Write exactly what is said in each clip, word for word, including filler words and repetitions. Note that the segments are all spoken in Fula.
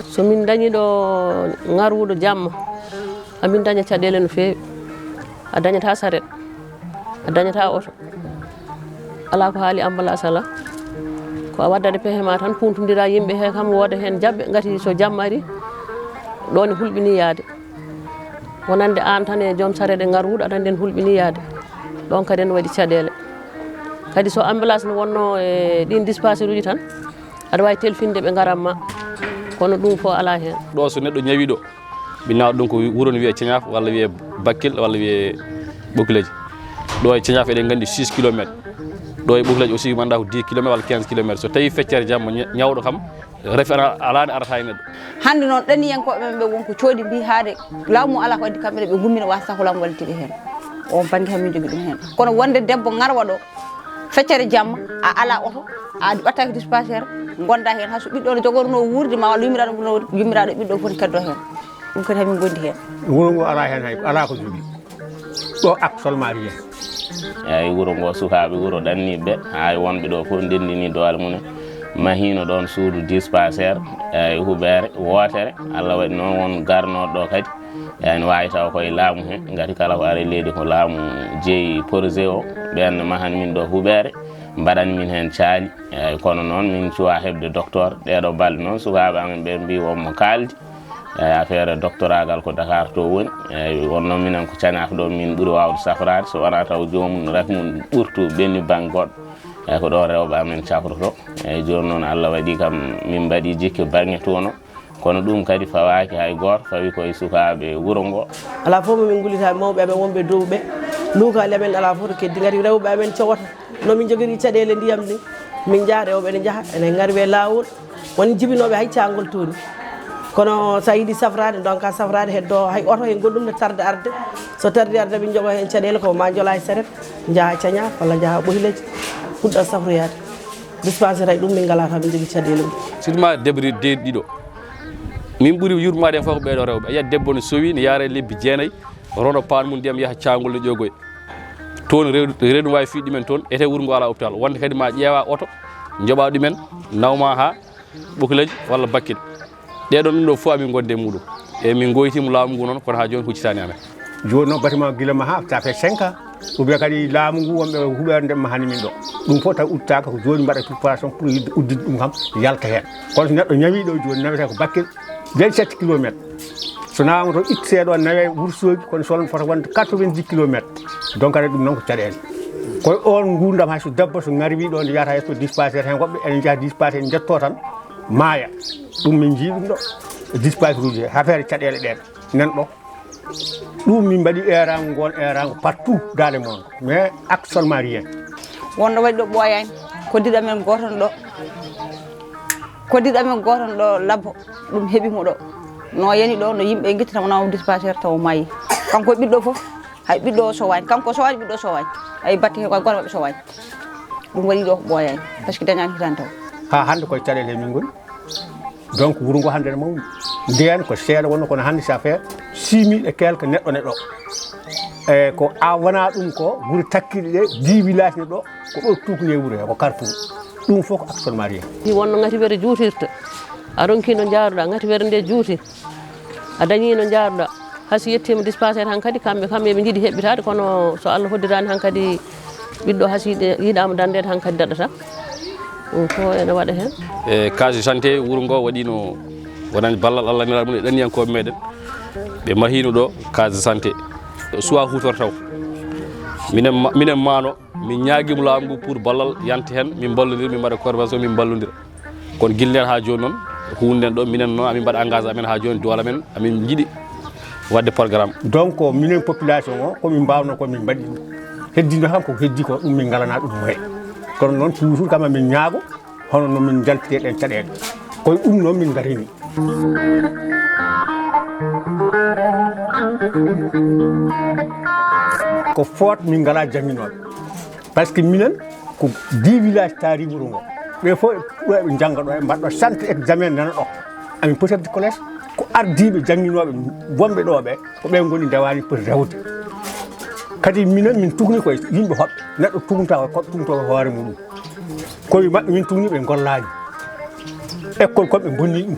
So min dañi ɗo ŋarwuɗo jamma, amin daña caɗeele no feewi. A dañata saret, a dañata oto, alaa ko haali ambalaas alaa. Ko a waddata pehe ma tan, kuntondira yimɓe he kam, wooda heen jaɓɓe, ngati so jamma ari, ɗo ne hulɓini yaade. Wonande aan tan e joom saret e ŋarwuɗo, aɗa anndi en hulɓini yaade. Ɗon kadi ene waɗi caɗeele. Kadi so ambalaas ne wonno e ɗin dispensaire uji tan, aɗa waawi telfinde ɓe ngaran ma. Kono ɗum fof alaa heen. Ɗo so neɗɗo ñawi ɗo, mi nawa ɗum ko wuro no wiyee Ceñaaf walla wiyee Bakkil walla wiyee Ɓokileji. Ɗo e Ceñaaf eɗen nganndi six kilomètres. Ɗo e Ɓokileji aussi mi annda ko dix kilomètres walla quinze kilomètres. So tawi feccere jamma ña-, ñawɗo kam, refe ana alaa nde arata e neɗɗo. Hannde noon ɗanniyankooɓe men ɓe won ko coodi mbi haade laamu alaa ko addi kamɓe ne ɓe ngummina wasa ko laamu walliti ɓe heen. On bannge hami jogi ɗum heen. Kono wonde debbo ŋarwa ɗo, feccere jamma, a alaa oto, a ɓattaaki dispensaire, ngonda heen, hay so ɓiɗɗo no jogorno wuurde ma walla yummiraaɗo no, yummiraaɗo ɓiɗɗo fof ne keddo heen. Ɗum kadi hamin ngondi heen. Wuro ngo alaa heen hay, alaa ko jogii. Ɗo ak Solmariya. Eeyi, wuro ngo sukaaɓe wuro ɗanniiɓe, hay wonɓe ɗo fof ndenndini doole mum en. Mahiino ɗoon suudu dispensaire, eeyi, huɓeere wootere. Allah waɗi noon won garnooɗo ɗo kadi. Eeyi, ne waawi taw koye laamu he, ngati kala ko ari leydi ko laamu jeyi projet o. Ɓeen ne mahani min ɗo huɓeere, mbaɗani min heen caali. Eeyi, kono noon min cuwaa heɓde docteur. Ɗeeɗo balɗe noon sukaaɓe amen ɓe mbi wonmo kaaldi. Eeyi, affaire doctoragal ko Dakar to woni. Eeyi, wonno minen ko Cañaaf ɗo min ɓuri waawde safraade, so wonaa taw joomum rek mum ɓurtu ɓenni bannge goɗɗo. Eeyi, ko ɗo rewɓe amen cafroto. Eeyi, jooni noon Allah waɗi kam min mbaɗi jikke bannge toon o. Kono ɗum kadi fawaaki hay gooto, fawi koye sukaaɓe wuro ngo. Alaa fof mo min ngullita mawɓe amen wonɓe dow ɓe. Luukaali amen alaa fof to keddi, ngati rewɓe amen cowata. No min njogiri caɗeele ndiyam ni, min njaha rewɓe ene njaha, ene ngarwi e laawol. Won jibinooɓe hay caangol tooni. Kono so a yiɗi safraade, ndonka safraade heddo hay oto he goɗɗum ne tarde arde. So tardi arde, min njogo heen caɗeele ko ma njola e saret, njaha Cañaaf walla njaha Ɓohileji, puɗɗa safroyaade. Dispensaire hay ɗum min ngalaa tan, min njogii caɗeele mum. Surtout ma debri de ɗiɗo. Min ɓuri yurmaade heen fof ko ɓeeɗo rewɓe. A yiyat debbo no sowi, ne yaara e lebbi jeenayi, rono paan mum ndiyam, yaha caangol no ƴoogoya. Toon reedu, reedu waawi fiɗɗi men toon, ete wuro ngo alaa hôpital. Wonde kadi ma ƴeewa oto, njoɓa ɗumen, nawma haa Ɓokileji walla Bakkil. Ɗee ɗoon ɗum ɗo fof amin ngonde e muɗum. E min ngoytiima laamu ngu noon, kono haa jooni huccitaani amen. Jooni noon bâtiment gila maha, ça fait cinq ans. Ou bien kadi laamu ngu wonɓe huɓeere nde mahani min ɗo. Ɗum fof taw udditaaka, ko jooni mbaɗa préparation pour yidde uddide ɗum kam yalta heen. Kono so neɗɗo ñawi ɗo jooni, nawete ko Bakkil, vingt-sept kilomètres. So nawama to itte seeɗa o nawe Wourossogui, kono so fota wonde quatre-vingt-dix kilomètres. Donc kadi ɗum noon ko caɗeele. Koye on nguurdam hay so debbo so ŋarwi ɗo nde yahata hay so dispensaire heen woɓɓe ene njaha dispensaire njetto tan maaya. Ɗum min njii ɗum ɗo. Dispensaire uji he affaire caɗeele ɗen. Nan ɗo. Ɗum min mbaɗi erango ngoon, erango partout dans le monde. Mais actuellement rien. Wonno waɗi ɗo ɓooyaani. Ko diɗo men gooto ɗo. Ko diɗo men gooto ɗo labbo. Ɗum heɓi mo ɗo. No yani ɗo, no yimɓe ngittata mo nawa dispensaire taw maayi. Kanko e ɓiɗɗo fof. Hay ɓiɗɗo o sowaani, kanko o sowaani, ɓiɗɗo o sowaani. Hay batte he koye goto maɓɓe sowaani. Ɗum waɗi ɗo ko ɓooyaani, parce que dañaani hitaande taw. Haa hannde koye caɗeele he min ngoni. Donc wuro ngo hannde ne mawni. Ndeen ko seeɗa wonno, kono hannde ça fait six mille et quelques neɗɗo ne ɗo. E ko a wona ɗum ko gure takkiɗe ɗe, dix village ne ɗo, ko ɗo tukni e wuro he, ko Carrefour. Ɗum fof ko actuellement rien. Wonno ngati were juutirta. A ronki no njaaruɗa, ngati were nde juuti. A dañii no njaaruɗa. Hay so yettiima dispensaire hankadi, kamɓe kam eɓe njiɗi heɓɓitaade, kono so Allah hoddiraani hankadi ɓiɗɗo hay so yiɗi-, yiɗaama danndeede hankadi daɗata. Ɗum fof ene waɗa heen. E case de santé wuro ngo waɗiino wonande ballal Allah nelal mum e ɗanniyankooɓe meɗen. Ɓe mahiino ɗo case de santé. Suwaa huutorta o. Minen ma-, minen maano, min ñaagiima laamu ngu pour ballal yanta heen, min mballondira, min mbaɗa convention, min mballondira. Kono gila ndeen haa jooni noon, huunde nden ɗo, minen noon, amin mbaɗa engagé amen haa jooni, doole amen, amin njiɗi waɗde programme. Donc, minen population o, ko min mbaawno ko min mbaɗi ɗum. Heddindo kam ko heddi ko, ɗum min ngalanaa ɗum moye. Kono noon, toujours kam amin ñaago, hono no min njaltiri ɗen caɗeele. Koye ɗum noon min ngarini. Ko foot min ngalaa jannginooɓe. Parce que minen ko dix village taari wuro ngo. Ɓe fof ɗo eɓe njannga ɗo, eɓe mbaɗa centre examen nana ɗo. Amin poti heɓde collège ko ardiiɓe jannginooɓe wonɓe ɗo ɓe, ko ɓe ngoni ndewaani poti rewde. Kadi minen min tugni koye yimɓe hoɓɓe, neɗɗo tugnata ko tugnoto hoore muɗum. Koye maɓɓe min tugni, ɓe ngollaani. École kon ɓe bonni ɗum.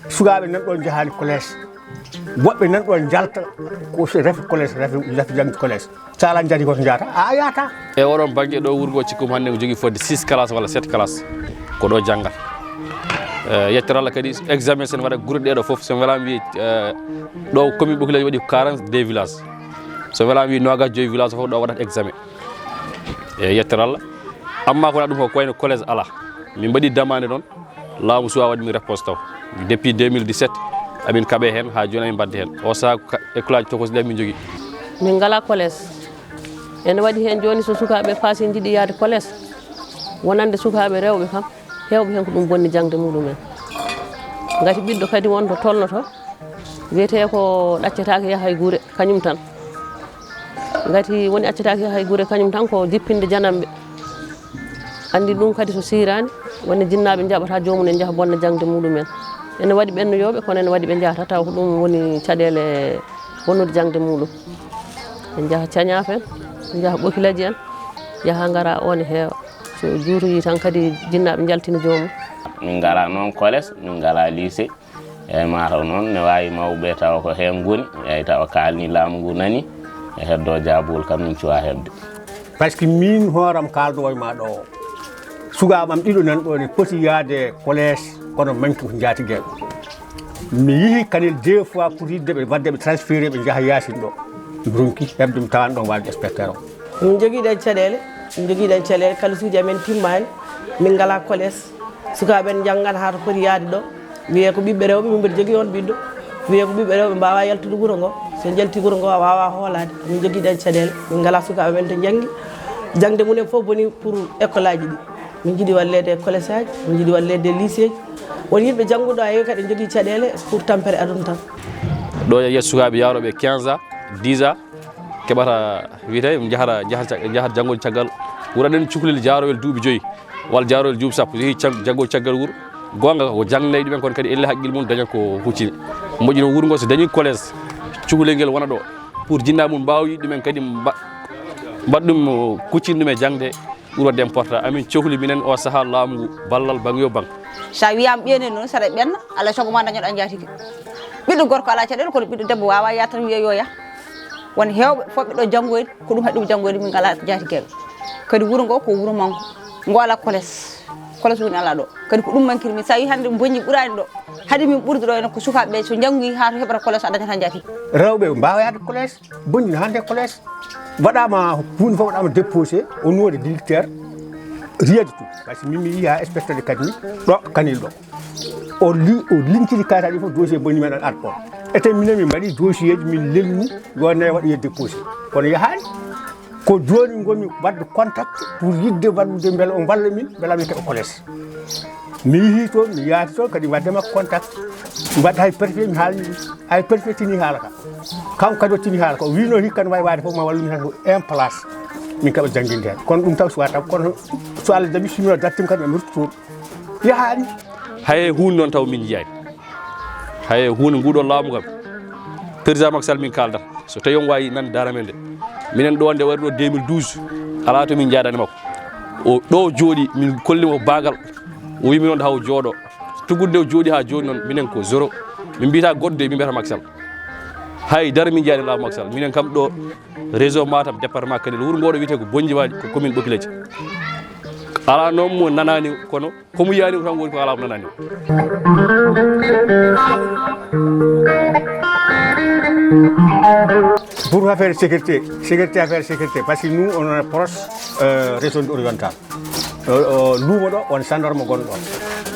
Sukaaɓe nan ɗon njahaani collège. Woɓɓe nan ɗon njalta ko so refe collège, refe, refe jangde collège. Sa ala jaaji ko to njahata, a yahata. E oɗon bannge ɗo wuro ngo, cikkumi hannde ngo jogii fodde six classe walla sept classe. Ko ɗo janngat. Eh, yettere Allah kadi examen sen waɗa gure ɗeɗo fof, so welaama wiye, eh, ɗo commune Ɓokileeji waɗi quarante-deux villages. So welaama wiye noogaas joyi village fof ɗo waɗata examen. E yettere Allah. Amma ko waɗa ɗum ko, ko wayno collège ala. Min mbaɗi demande ɗon. Laamu suwa waɗi min réponse taw. Depuis deux mille dix-sept, amin kaɓe heen, haa jooni amin mbadde heen. O sahaa ko ka-, école aji tokosi ɗi amin njogii. Min ngalaa collège. Ene waɗi heen jooni so sukaaɓe paasi njiɗi yahde collège, wonande sukaaɓe rewɓe kam, heewɓe heen ko ɗum bonni jaŋde muɗumen. Ngati ɓiɗɗo kadi won to tolnoto, wiyetee ko ɗaccataake yaha e gure, kañum tan. Ngati woni accataake yaha e gure, kañum tan ko jippinde jananɓe. Anndi ɗum kadi so siiraani, woni jinnaaɓe njaɓata joomum en njaha bonna jaŋde muɗumen. Ene waɗi ɓennooyooɓe, kono ene waɗi ɓe njahata taw ko ɗum woni caɗeele bonnude jaŋde muɗum. Ɓe njaha Cañaafe en, ɓe njaha Ɓokileeji en, yaha ngara, o ne heewa. So juutoyi tan kadi jinnaaɓe njaltina joomum. Min ngalaa noon collège, min ngalaa lycée. Eeyi, mataw noon ne waawi mawɓe tawa ko heen ngoni, eeyi, tawa kaalni laamu ngu nani, e heddo jaabuwol kam min cuwa heɓde. Par ce que min hooram kaaldowo e ma ɗo o, sukaaɓe am ɗiɗo nan ɗo ne poti yahde collège, kono manque ko njaatigeeɓe. Mi yihi Kanel deux fois pour yidde ɓe wadde ɓe transféré ɓe njaha Yaasin ɗo. Mi ronki heɓde mi tawan ɗon waɗde inspecteur o. Min njogii ɗen caɗeele, min njogii ɗen caɗeele, kalisuuji amen timmaani, min ngalaa collège. Sukaaɓe en njanngan haa to poti yahde ɗo. Wiyee ko ɓiɓɓe rewɓe, min mboɗo jogii on ɓiɗɗo. Wiyee ko ɓiɓɓe rewɓe mbaawaa yaltude wuro ngo. So en njaltii wuro ngo, a waawaa hoolaade. Min njogii ɗen caɗeele. Min ngalaa sukaaɓe men to njanngi. Jaŋde mum en fof boni pour école aji ɗi. Min njiɗi walleede e collège aji, min njiɗi walleede e lycée ji. Won yimɓe jannguɗo a yewi kadi njogii caɗeele pour tampere aduna tan. Ɗo yeeso sukaaɓe yahrooɓe quinze ans, dix ans, keɓata wiyetee njahata, njahata, njahata janngol caggal wuro. Aɗa anndi cukalel jaarowel duuɓi joyi walla jaarowel duuɓi sappo, yehi can-, janngol caggal wuro. Goonga ko jannginay ɗumen, kono kadi elle haqqille mum daña ko huccini. Moƴƴino wuro ngo so dañi collège, cukalel ngel wona ɗo. Pour jinnaaɓe mum mbaawa yiɗde ɗumen kadi mba-, mbaɗa ɗum kuccini ɗum e jaŋde, ɓuri waɗde important. Amin cohli minen o sahaa laamu ngu ballal baŋ yo baŋ. Sa wiyaama ɓeynee noon, saɗa ɓenna, Allah sago ma dañoɗa njaatige. Ɓiɗɗo gorko alaa caɗeele, kono ɓiɗɗo debbo waawaa yahde tan wiya yo yah. Won heewɓe fof ɓe ɗo janngoyde, ko ɗum haɗi ɗum janngoyde, min ngalaa jaatigeeɓe. Kadi wuro ngo ko wuro manngo, ngo alaa collège. Collège woni alaa ɗo. Kadi ko ɗum mankiri min. So a yii hannde Mboñi ɓuraani ɗo, haɗi min ɓurde ɗo ene ko sukaaɓe ɓe, so njanngi haa to heɓata collège, a dañataa njaatige. Rewɓe mbaawa yahde collège, Mboñi no hannde collège. Waɗaama huunde fof, waɗaama déposé au niveau de directeur, rien du tout. Par ce que min mi yii haa inspecteur de cabinet ɗo Kanel ɗo. O li-, o liñciti kayitaaji fof, dossier boni meɗen ar ɗon. Ete minen min mbaɗi dossier ji, min lelni, yo ne waɗa yo déposé. Kono yahaani. Ko jooni ngonmi waɗde contact pour yiɗde waɗude mbele o walla min, mbele amin keɓa collège. Mi yehii toon, mi yaati toon kadi waɗde makko contact. Mi waɗde hay préfet, mi haalni ɗum. Hay préfet tini haala ka. Kanko kadi o tini haala ka. O wiino hikka no wayi waade fof ma wallu min tan ko un place. Min keɓa jannginde heen. Kono ɗum taw suwaa taw. Kono so Allah jaɓi, so mi dartima kadi, mi rutto toon. Yahaani. Hay huunde noon taw min njiyaani. Hay huunde nguɗo laamu kam. Président Macky Sall min kaaldata. So tawi on waawi nan dara men de. Minen ɗo nde wari ɗo deux mille douze, alaa to min njaadani makko. O ɗo jooɗi, min kolli mo baagal. O wi min on haw jooɗo. Tuggude nde o jooɗi haa jooni noon, minen ko zéro. Min mbiyata goɗɗo de, min mbiyata Macky Sall. Hay dara min njiyaani laamu Macky Sall. Minen kam ɗo région Matam, département Kanel, wuro ngoɗo wiyetee ko Bonjiwaaji, ko commune Ɓokileeji. Alaa noon mo nanaani kono Ko mu yaani tan woni ko alaa ko nanaani. Pour affaire sécurité, sécurité, affaire sécurité, parce que nous, on est proche, euh, région orientale. Euh, euh, luumo ɗo, on gendarme gonɗo ɗon.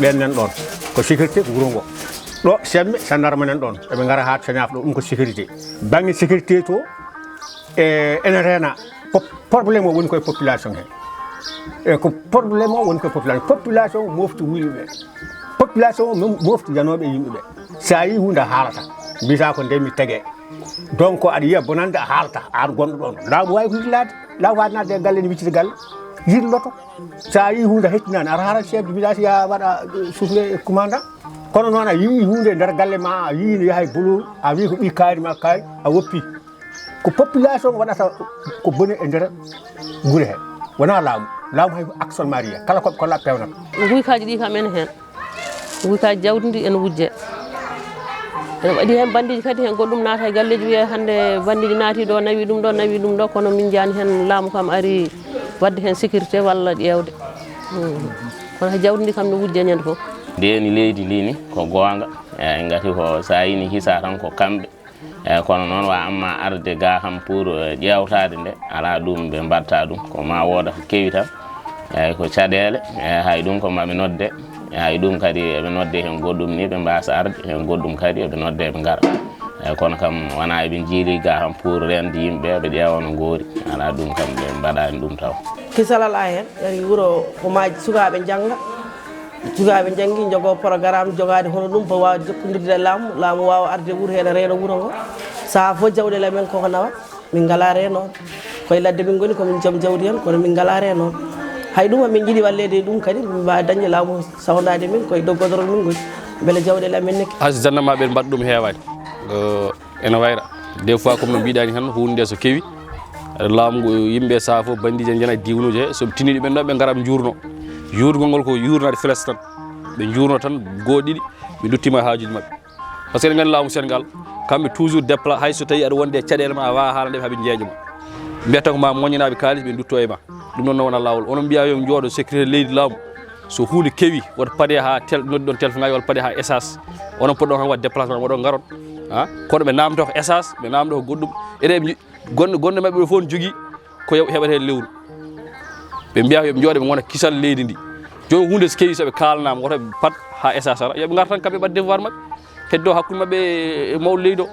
Ɓen nan ɗon. Ko sécurité ko wuro ngo. Ɗo, Semme, gendarme nan ɗon. Eɓe ngara haa Cañaaf ɗo, ɗum ko sécurité. Bannge sécurité to, e, ene reena. Pop-, problème o woni koye population he. E ko problème o woni koye population. Population mofti wuyɓe ɓe. Population o mem-, mofti janooɓe e yimɓe ɓe. So a yii huunde a haalata. Mbiyata ko ndemi tege. Donc aɗa yiya bonande a haalata. Aan gonɗo ɗon. Laamu waawi ko yillaade. Laamu waawi naatde e galle ne wiccita galle. Yirloto. So a yii huunde a hettinaani. Aɗa haala chef de village ya waɗa, euh, soufflé e commandant. Kono noon a yii huunde e nder galle ma, a yii no yaha e bolo, a wii ko ɓii kaari ma kaari, a woppi. Ko population waɗata ko bone e nder gure he. Wonaa laamu. Laamu hay action maria. Kala ko kolla pewnata. Nguykaaji ɗi kam ene heen. Nguykaaji jawdi ndi ene wujje. Ene waɗi heen bandiiji kadi heen goɗɗum naata e galleeji wiye hannde bandiiji naati ɗo nawi ɗum ɗo nawi ɗum ɗo kono min njaani heen laamu kam ari waɗde heen sécurité walla ƴeewde. Hmm. Kono hay jawdi ndi kam no wujje ñande fof. Ndeeni leydi ndi ni ko goonga. Eeyi, ngati ko so a yini hisa tan ko kamɓe. Eeyi, kono noon wa amma arde ga kam pour, eh, ƴeewtaade nde, alaa ɗum ɓe mbaɗta ɗum. Ko ma wooda ko kewi tan. Eeyi, ko caɗeele. Eeyi, hay ɗum ko maɓe nodde. Eeyi, hay ɗum kadi eɓe nodde heen goɗɗum ni ɓe mbaasa arde, heen goɗɗum kadi eɓe nodde ɓe ngara. Eeyi, kono kam wonaa eɓe njiili ga kam pour rende yimɓe, ɓe ƴeewa no ngoori. Alaa ɗum kam ɓe mbaɗaani ɗum taw. Kisal alaa heen, ngati wuro ko ma sukaaɓe njannga. Sukaaɓe njanngi, njogoo programme, jogaade hono ɗum, mbo waawa jokkondirde e laamu, laamu waawa arde wuro heen, reeno wuro ngo. Sahaa fof jawɗeele amen koko nawa, min ngalaa reenooɓe. Koye ladde min ngoni, ko min joom jawdi heen, kono min ngalaa reenooɓe. Hay ɗum, amin njiɗi walleede e ɗum kadi, min mbaawa dañde laamu sawndaade min, koye dow godorol min ngoni. Mbele jawɗeele amen nekki. Hay so jannama ɓe mbaɗa ɗum heewaani. Ene wayra. Des fois, comme no mbiɗani tan, hunde nde so kewi, laamu ngu, yimɓe saha fof, bandiji en njana e diwnuji he, soɓe tinniɗi ɓen ɗo, ɓe ngara ɓe njuurno. Yuurnugol ngol ko yuurnaade flèche tan. Ɓe njuurno tan, goo ɗiɗi, ɓe nduttima e haajuji maɓɓe. Par ce que eɗen nganndi laamu Sénégal, kamɓe toujours dépla-, hay so tawi aɗa wondi e caɗeele ma, a wawa haalande ɓe haɓe jeeƴo ma. Mbiyata ko ma moññanaɓe kaalis, ɓe ndutto e ma. Ɗum noon no wona laawol. Onon mbiya yo njooɗo sécurité leydi laamu. So huunde kewi, woto paɗe haa tel-, noddi ɗon téléphone ngaji walla paɗe haa essence. Onon poɗɗon tan waɗ déplacement, woɗon ngaron. Ha? Kono ɓe namdo ko essence, ɓe namdo ko goɗɗum. Eɗen nji-, gonɗo, gonɗo maɓɓe ɗo fof ne jogii ko yo-, heɓata heen lewru. Ɓe mbiya yo ɓe njooɗo, ɓe ngona kisal leydi ndi. Jooni huunde so kewi, so ɓe kaalanaama, woto ɓe pat haa essence ara. Yo ɓe ngar tan kamɓe mbaɗ devoir maɓɓe. Heddo hakkunde maɓɓe e mawɗo leydi o.